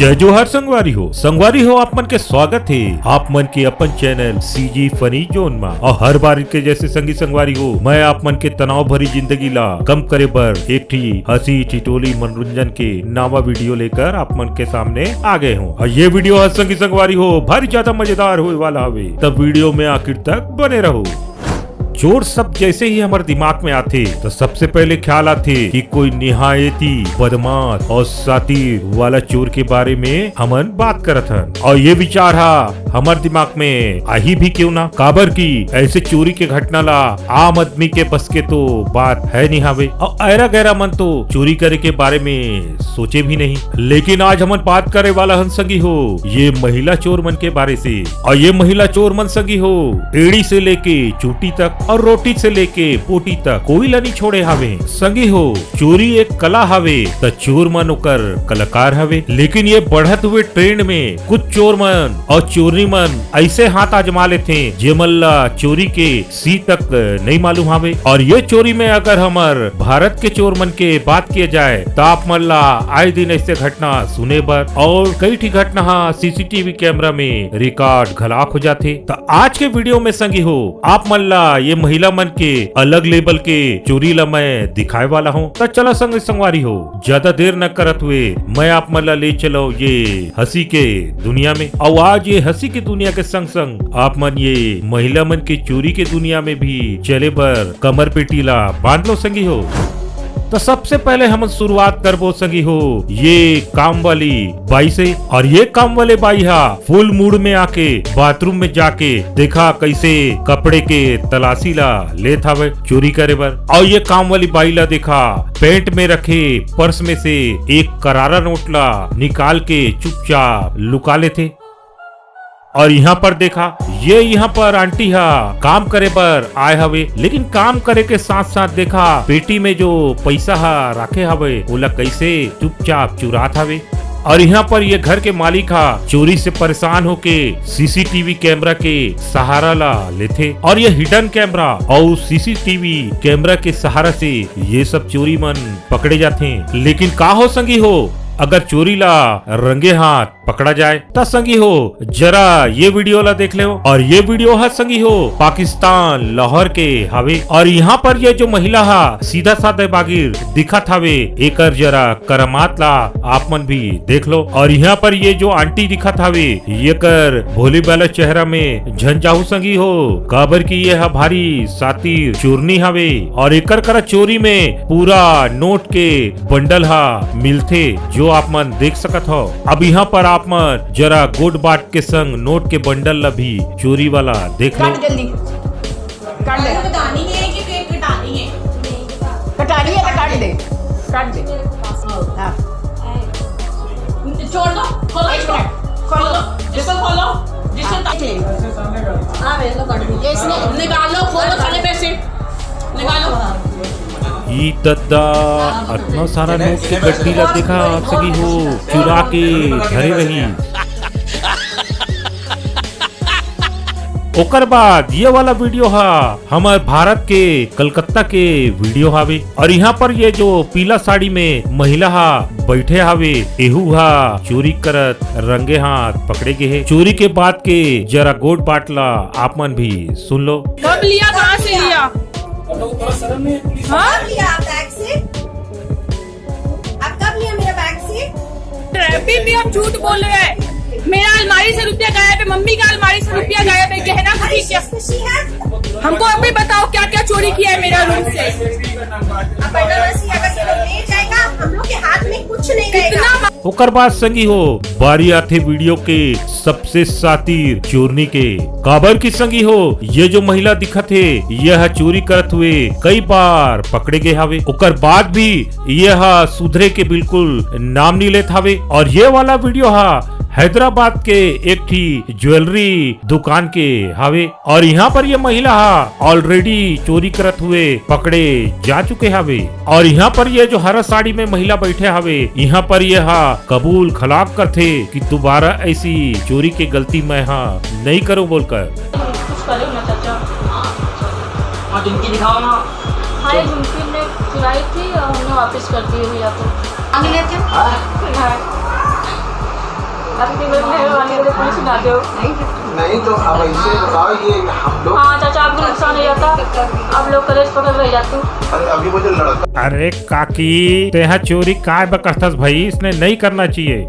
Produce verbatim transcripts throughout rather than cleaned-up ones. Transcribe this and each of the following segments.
जय जोहार संगवारी हो, संगवारी हो, आप मन के स्वागत हे आप मन के अपन चैनल सीजी फनी जोन मा। और हर बार के जैसे संगी संगवारी हो, मैं आप मन के तनाव भरी जिंदगी ला कम करे बर एक ठी हंसी ठिठोली मनोरंजन के नावा वीडियो लेकर आप मन के सामने आ गए हूँ। और ये वीडियो ह संगी संगवारी हो भारी ज्यादा मजेदार होए वाला हवे, तब वीडियो में आखिर तक बने रहो। चोर शब्द जैसे ही हमर दिमाग में आथे, तो सबसे पहले ख्याल आथे कि कोई निहायती बदमाश और शातिर वाला चोर के बारे में हमन बात करत हन। और ये विचार हा हमर दिमाग में आही भी क्यों ना, काबर कि ऐसे चोरी के घटना ला आम आदमी के बस के तो बात है नहीं हावे, और ऐरा गैरा मन तो चोरी करे के बारे में सोचे भी नहीं। लेकिन आज हमन बात करे वाला हन संगी हो ये महिला चोर मन के बारे से। और ये महिला चोर मन संगी हो, एड़ी से लेके चूटी तक और रोटी से लेके पोटी तक कोई ला नहीं छोड़े हावे। संगी हो, चोरी एक कला हावे, त चोर मन ओकर कलाकार हवे। लेकिन ये बढ़त हुए ट्रेंड में कुछ चोर मन और चोरनी मन ऐसे हाथ आजमा लेथे, जेमन ला चोरी के सी तक नहीं मालूम हावे। और ये चोरी में अगर हमर भारत के चोर मन के बात किया जाए, त आप मन ला आए दिन ऐसे घटना सुने बर और कई ठी घटना हा सीसीटीवी कैमरा में रिकॉर्ड घलाक हो जाथे। त आज के वीडियो में संगी हो, आप मन ला ये महिला मन के अलग लेवल के चोरी ला मैं दिखाए वाला हूँ। त चला संग संगवारी हो, ज्यादा देर न करत हुए मैं आप मन ला ले चलो ये हंसी के दुनिया में। और आज ये हंसी के दुनिया के संग संग आप मन ये महिला मन के चोरी के दुनिया में भी चले बर कमर पेटी ला बांध लो संगी हो। तो सबसे पहले हमन शुरुआत करबो संगी हो ये काम वाली बाई से। और ये काम वाले बाई हा फुल मूड में आके बाथरूम में जाके देखा कैसे कपड़े के तलाशी ला लेत हावे चोरी करे बर। और ये काम वाली बाई ला देखा पैंट में रखे पर्स में से एक करारा नोट ला निकाल के चुपचाप लुका लेथे। और यहाँ पर देखा, ये यहाँ पर आंटी हा काम करे बर आए हवे, लेकिन काम करे के साथ साथ देखा पेटी में जो पैसा हा राखे हवे ओला कैसे चुपचाप चुरात हवे। और यहाँ पर ये घर के मालिक हा चोरी से परेशान होके सीसीटीवी कैमरा के सहारा ला लेथे। और ये हिडन कैमरा और सीसीटीवी कैमरा के सहारा से ये सब चोरी मन पकड़े जाथे। लेकिन का हो संगी हो, अगर चोरी ला रंगे हाथ पकड़ा जाए, त संगी हो जरा ये वीडियो ला देख लेव। और ये वीडियो ह संगी हो पाकिस्तान लाहौर के हवे। और यहाँ पर ये जो महिला हा सीधा साधा बागिर दिखत हवे, एकर जरा करामात ला आप मन भी देख लो। और यहाँ पर ये जो आंटी दिखत हवे, येकर भोली भाला चेहरा में झन जाहू संगी हो, काबर कि ये हा भारी शातिर चोरनी हवे। और एकर करा चोरी में पूरा नोट के बंडल हा मिलथे, जो आप मन देख सकत हव। अब यहाँ पर आप मन जरा गोठ बांट के संग नोट के बंडल ला भी चोरी वाला देख लो। काट जल्दी, काट ले। बतानी है कि केक कटानी है? कटानी है तो काट दे, काट दे। हाँ। छोड़ दो, खोलो एक इसको। मिनट, खोलो। खोलो, जिसको खोलो, जिसको हाँ, देख ले। हाँ, ये इसने निकालो, खोलो सारे पैसे, निकालो। ई दद्दा, अतना सारा नोट के गड्डी ला देखा, आप सगी हो, चुरा के धरे रही। ओकर बाद ये वाला वीडियो हा हमर भारत के कलकत्ता के वीडियो हावे। और यहाँ पर ये जो पीला साड़ी में महिला हा बैठे हावे, एहू हा चोरी करत रंगे हाथ पकड़े गे हे। चोरी के बाद के जरा गोठ बांट ला आप मन भी सुन लो। कब लिया, कहाँ से लिया? हाँ? लिया आप बैग से? आप कब लिया मेरा बैग से? ट्रैफिक में आप झूठ बोल रहे हैं। मेरा अलमारी से रुपया गायब है, मम्मी का अलमारी से रुपया गायब है, गहना गुठी क्या? खुशी है? हमको अभी बताओ क्या क्या चोरी किया है मेरा रूम से। अब बनारसी अगर ये लोग ले जाएगा, हम लोग के हाथ में कुछ नहीं रहेगा। कितना ओकर बाद संगी हो, बारी आथे वीडियो के सबसे शातिर चोरनी के। काबर की संगी हो, ये जो महिला दिखत हे, यह चोरी करत हुए कई बार पकड़े गए हावे। ओकर बाद भी यह सुधरे के बिल्कुल नाम नहीं लेत हावे। और ये वाला वीडियो हा हैदराबाद के एक ठी ज्वेलरी दुकान के हावे। और यहाँ पर ये महिला हा already चोरी करत हुए पकड़े जा चुके हावे। और यहाँ पर ये जो हरा साड़ी में महिला बैठे हावे, यहाँ पर ये हा कबूल खलाक करथे कि दोबारा ऐसी चोरी के गलती मैं हा नहीं करूँ बोलकर। कुछ करे ना चाचा। हाँ, झुमकी दिखाओ ना। हाँ, ये झुमकी हमने चुराई थी और हमने वापस कर दी भैया को। मांग लेते हैं। हाँ। हाँ। अभी के बदले वाले को पुलिस ना दो। नहीं तो अब ऐसे बताओ, ये हम लोग हाँ चाचा, आपको नुकसान हो जाता, आप लोग कलेश पकड़ रह जाते। अरे अभी वो जो लड़का अरे काकी, तेहा चोरी काय बर करथस भाई? इसने नहीं करना चाहिए।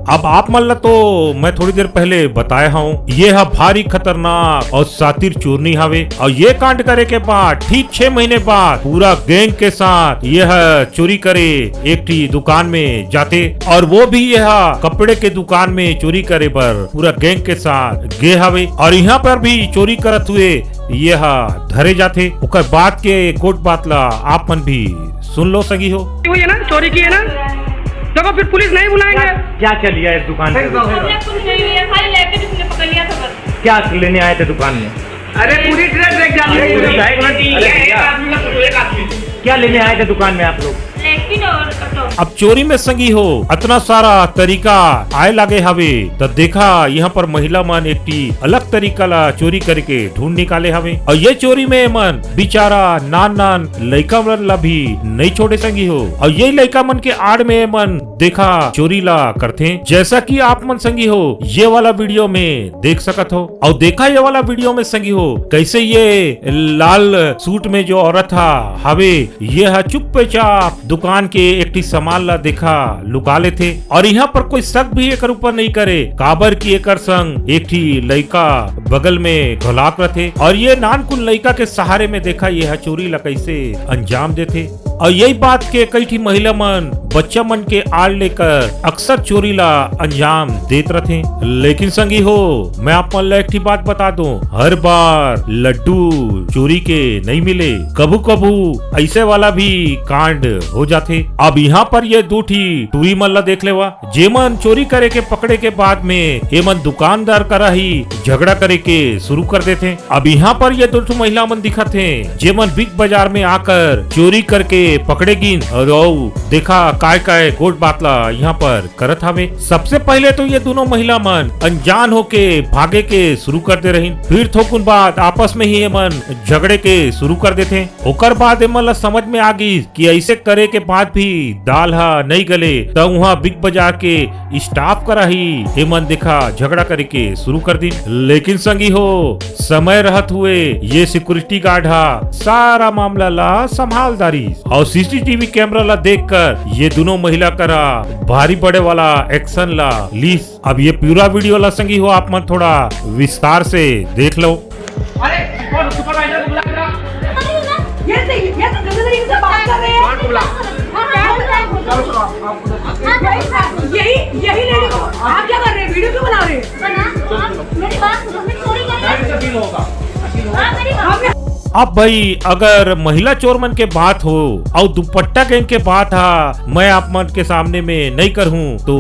अब आप मन ला तो मैं थोड़ी देर पहले बताए हूँ, ये हा भारी खतरनाक और सातिर चोरनी हावे। और ये कांड करे के बाद ठीक छह महीने बाद पूरा गैंग के साथ यह चोरी करे एक ठी दुकान में जाथे, और वो भी यह कपड़े के दुकान में चोरी करे बर पूरा गैंग के साथ गे हावे। और यहाँ पर भी चोरी करत हुए यह धरे जाथे। ओकर बाद के गोठ बात ला आप मन भी सुन लो संगी हो। वही है ना, चोरी की है ना? देखो, फिर पुलिस नहीं बुलाएंगे। क्या क्या लिया इस दुकान से? हमने कुछ नहीं लिया, खाली लैपटॉप इसने पकड़ लिया था बस। क्या लेने आए थे दुकान में? अरे, पूरी ड्रेस देख जाती है। अरे, पूरी ड्रेस। अरे, भैया। क्या लेने आए थे दुकान में आप लोग? लैपटॉप और कटोरा। अब चोरी में संगी हो अतना सारा तरीका आए लागे हवे, त देखा यहाँ पर महिला मन एक ठी अलग तरीका ला चोरी करके ढूंढ निकाले हवे। और ये चोरी में मन बेचारा नान नान लइका मन ला भी नहीं छोड़े संगी हो। और ये लइका मन के आड़ में मन देखा चोरी ला करथे, जैसा कि आप मन संगी हो ये वाला वीडियो में देख सकत हो। और देखा ये वाला वीडियो में संगी हो कैसे ये लाल सूट में जो औरत हा हवे, ये हा चुप्पे चाप दुकान के एक ठी सामान ला देखा लुका लेथे। और यहाँ पर कोई शक भी एकर ऊपर नहीं करे, काबर कि एकर संग एक ठी लइका बगल में घोलाक रथे। और ये नानकुन लइका के सहारे में देखा ये हा चोरी ला कैसे अंजाम देथे। और यही बात के कई ठी महिला मन बच्चा मन के आड़ लेकर अक्सर चोरी ला अंजाम देत रथे। लेकिन संगी हो, मैं आप मन ला एक ठी बात बता दूं, हर बार लड्डू चोरी के नहीं मिले, कभू कभू ऐसे वाला भी कांड हो जाथे। अब यहाँ पर ये दू ठी टूरी मन ला देख लेवा, जेमन चोरी करे के पकड़े के बाद में एमन दुकानदार करा ही झगड़ा करे के शुरू कर देथे। अब यहाँ पर ये दो ठो महिला मन दिखत हे, जेमन बिग बाजार में आकर चोरी करके पकड़े गिन। और अउ देखा काय काय गोठ बात ला यहाँ पर करत हवे। सबसे पहले तो ये दोनों महिला मन अनजान होके भागे के शुरू कर दे रहिन, फिर थोकुन बाद आपस में ही ये मन झगड़े के शुरू कर देथे। ओकर बाद एमन ला समझ में आ गिस कि ऐसे करे के बाद भी दाल हा नहीं गले, त उहाँ बिग बाजार के स्टाफ करा ही एमन देखा झगड़ा करे के शुरू कर दिन। लेकिन संगी हो, समय रहत हुए ये सिक्योरिटी गार्ड हा सारा मामला ला संभाल डारिस और सीसीटीवी कैमरा ला देखकर ये दोनों महिला करा भारी बड़े वाला एक्शन ला लीस। अब ये पूरा वीडियो ला संगी हो आप मन थोड़ा विस्तार से देख लो। अरे, कौन सुपरवाइजर को बुला रहा? ये नहीं, ये तो गंदगी से बात कर रहे हैं। कौन को बुला? हाँ, हाँ, हाँ। चलो, चलो, आप, आप उधर। यही, यही लेडी को आप क्या कर रहे हैं? वीडियो क्यों बना रहे हैं? बना, आप मेरी बात सुनो, फिर चोरी करें। टाइम से डील होगा, डील होगा। हाँ, मेरी बात। अब भाई, अगर महिला चोर मन के बात हो और दुपट्टा गैंग के बात हा, मैं आप मन के सामने में नहीं करहूँ, तो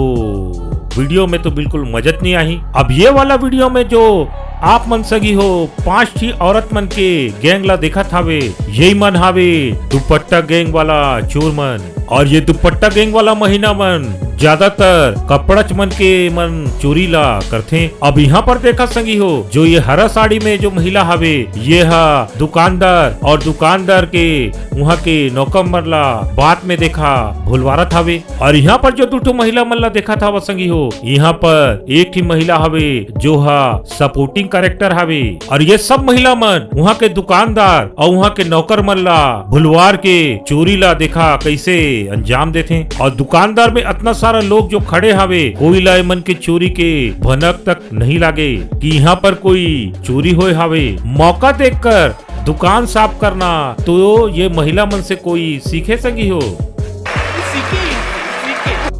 वीडियो में तो बिल्कुल मजत नहीं आही। अब ये वाला वीडियो में जो आप मन संगी हो, पांच ठी औरत मन के गैंग ला देखत हावे, यही मन हावे दुपट्टा गैंग वाला चोर मन। और ये दुपट्टा गैंग वाला महिला मन ज्यादातर कपड़च मन के मन चोरी ला करथे। अब यहाँ पर देखा संगी हो, जो ये हरा साड़ी में जो महिला हावे, ये हा दुकानदार और दुकानदार के उहाँ के नौकर मन ला बात में देखा भुलवारत हावे। और यहाँ पर जो दू ठो महिला मन ला देखत हव संगी हो, यहाँ पर एक ठी महिला हवे जो हा सपोर्टिंग कैरेक्टर हवे, और ये सब महिला मन उहाँ के दुकानदार और उहाँ के नौकर मन ला भुलवार के चोरी ला देखा कैसे अंजाम देथे। और दुकानदार में अतना सारा लोग जो खड़े हवे, कोई ला एमन के चोरी के भनक तक नहीं लागे कि यहाँ पर कोई चोरी होए हवे। मौका देखकर दुकान साफ करना तो ये महिला मन से कोई सीखे संगी हो।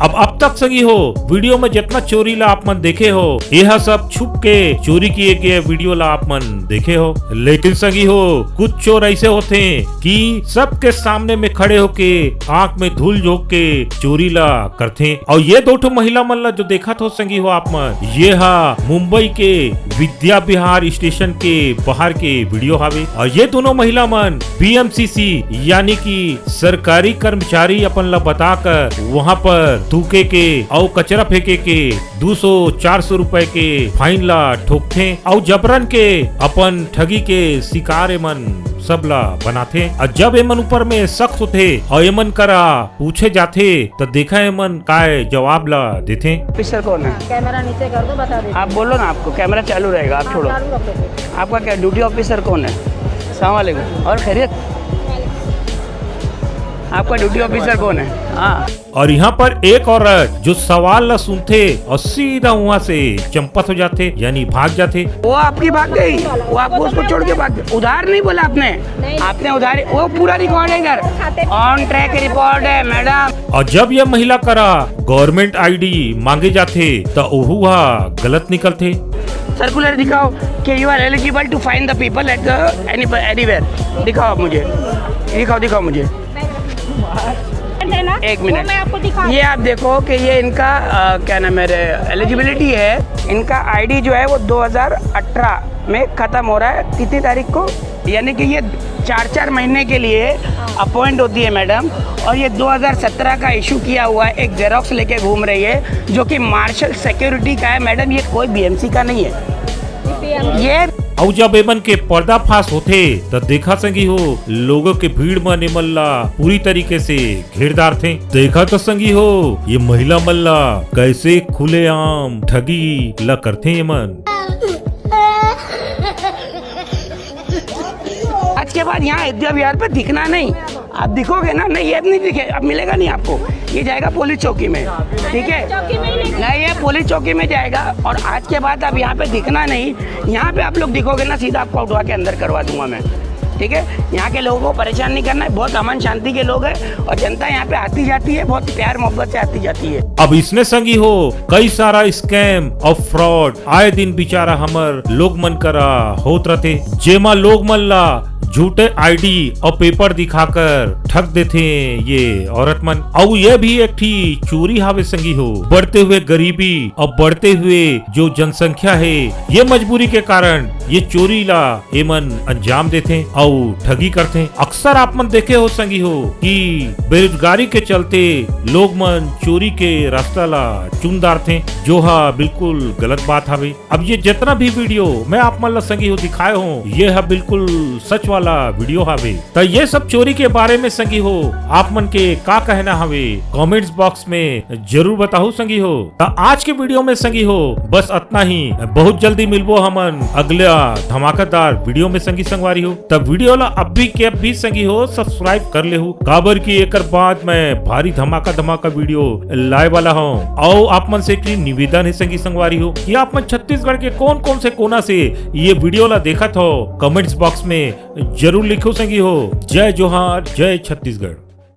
अब, अब तक संगी हो, वीडियो में जितना चोरी ला आप मन देखे हो, यह सब छुप के चोरी किए गए वीडियो ला आप मन देखे हो। लेकिन संगी हो, कुछ चोर ऐसे होथे कि सबके सामने में खड़े होके आंख में धूल झोंक के चोरी ला करथे। और ये दो ठो महिला मन ला जो देखत हो संगी हो आप मन, ये हा मुंबई के विद्या विहार स्टेशन के बाहर के वीडियो हावे। और ये दोनों महिला मन पीएमसीसी यानी कि सरकारी कर्मचारी अपन ला बताकर वहां पर थूके के अउ कचरा फेंके के दू सौ चार सौ रुपए के फाइन ला ठोकथे अउ जबरन के अपन ठगी के शिकार एमन सब ला बनाथे। अउ जब एमन ऊपर में शक होथे अउ एमन करा पूछे जाथे, त देखा एमन काय जवाब ला देथे। ऑफिसर कौन है? कैमरा नीचे कर दो, बता देते आप बोलो ना, आपको कैमरा चालू रहेगा, आप हाँ, छोड़ो। चालू रखो फिर। आपका क्या ड्यूटी ऑफिसर कौन है? सलाम वालेकुम। और खैरियत? आपका ड्यूटी ऑफिसर कौन है? हाँ। और यहाँ पर एक औरत जो सवाल ला सुनथे और सीधा वहाँ से चंपत हो जाथे, यानी भाग जाथे। वो आपकी भाग गई, वो आपको उसको छोड़ के भाग गई। उधार नहीं बोला आपने, आपने उधार, वो पूरा रिकॉर्ड है इधर, ऑन ट्रैक रिकॉर्ड है मैडम। और जब यह महिला करा गवर्नमेंट आईडी मांगे जाथे, त ओहू हा गलत निकलथे। सर्कुलर दिखाओ कि you are eligible to fine the people at the any anywhere। दिखाओ आप मुझे, दिखाओ, दिखाओ मुझे। देना। एक मिनट। वो मैं आपको दिखा ये आप देखो कि ये इनका अ, क्या नाम है, एलिजिबिलिटी है। इनका आईडी जो है वो दो हज़ार अठारह में खत्म हो रहा है। कितनी तारीख को? यानी कि ये चार चार महीने के लिए अपॉइंट होती है मैडम। और ये दो हज़ार सत्रह का इशू किया हुआ है, एक जेरोक्स लेके घूम रही है, जो कि मार्शल सिक्योरिटी का है मैडम, ये कोई बीएमसी का नहीं है। ये अउ जब एमन के पर्दाफाश होथे, त देखा संगी हो, लोगों के भीड़ मन एमन ला पूरी तरीके से घेर डारथे। देखा तो संगी हो, ये महिला मन ला कैसे खुलेआम ठगी ला करथे एमन। आज के बाद यहाँ अयोध्या विहार पे दिखना नहीं। आप दिखोगे ना, नहीं, ये नहीं दिखे, अब मिलेगा नहीं आपको। ये जाएगा पुलिस चौकी में, ठीक है? चौकी में ही लेके नहीं, ये पुलिस चौकी में जाएगा। और आज के बाद आप यहाँ पे दिखना नहीं। यहाँ पे आप लोग दिखोगे ना, सीधा आपको उठवा के अंदर करवा दूंगा मैं, ठीक है? यहाँ के लोगों को परेशान नहीं करना है। बहुत अमन शांति के लोग हैं और जनता यहाँ पे आती जाती है, बहुत प्यार मोहब्बत से आती जाती है। अब इसने संगी हो, कई सारा स्कैम और फ्रॉड आए दिन बेचारा हमर लोग मन करा होत रथे, जेमा लोग मन ला झूठे आईडी और पेपर दिखाकर ठग देथे ये औरत मन। अउ ये भी एक ठी चोरी हावे संगी हो। बढ़ते हुए गरीबी और बढ़ते हुए जो जनसंख्या है, ये मजबूरी के कारण ये चोरी ला एमन अंजाम देथे अउ ठगी करथे। अक्सर आप मन देखे हो संगी हो कि बेरोजगारी के चलते लोग मन चोरी के रास्ता ला चुन डारथे, जो हा बिल्कुल गलत बात हावे। अब ये जितना भी वीडियो मैं आप मन ला संगी हो दिखाए हो, ये हा बिल्कुल सच वाला वीडियो हावे। त ये सब चोरी के बारे में संगी हो आप मन के का कहना हवे, कमेंट्स बॉक्स में जरूर बताओ संगी हो। त आज के वीडियो में संगी हो बस अतना ही। बहुत जल्दी मिलबो हमन अगला धमाकेदार वीडियो में संगी संगवारी हो। त वीडियो ला अभी के अभी संगी हो सब्सक्राइब कर लेहू, काबर कि एकर बाद मैं भारी धमाका धमाका वीडियो लाए वाला हूँ। अउ आप मन से एक निवेदन है संगी संगवारी हो कि आप मन छत्तीसगढ़ के कौन कौन से कोना से ये वीडियो ला देखत हो, कमेंट्स बॉक्स में जरूर लिखो संगी हो। जय जोहार, जय छत्तीसगढ़।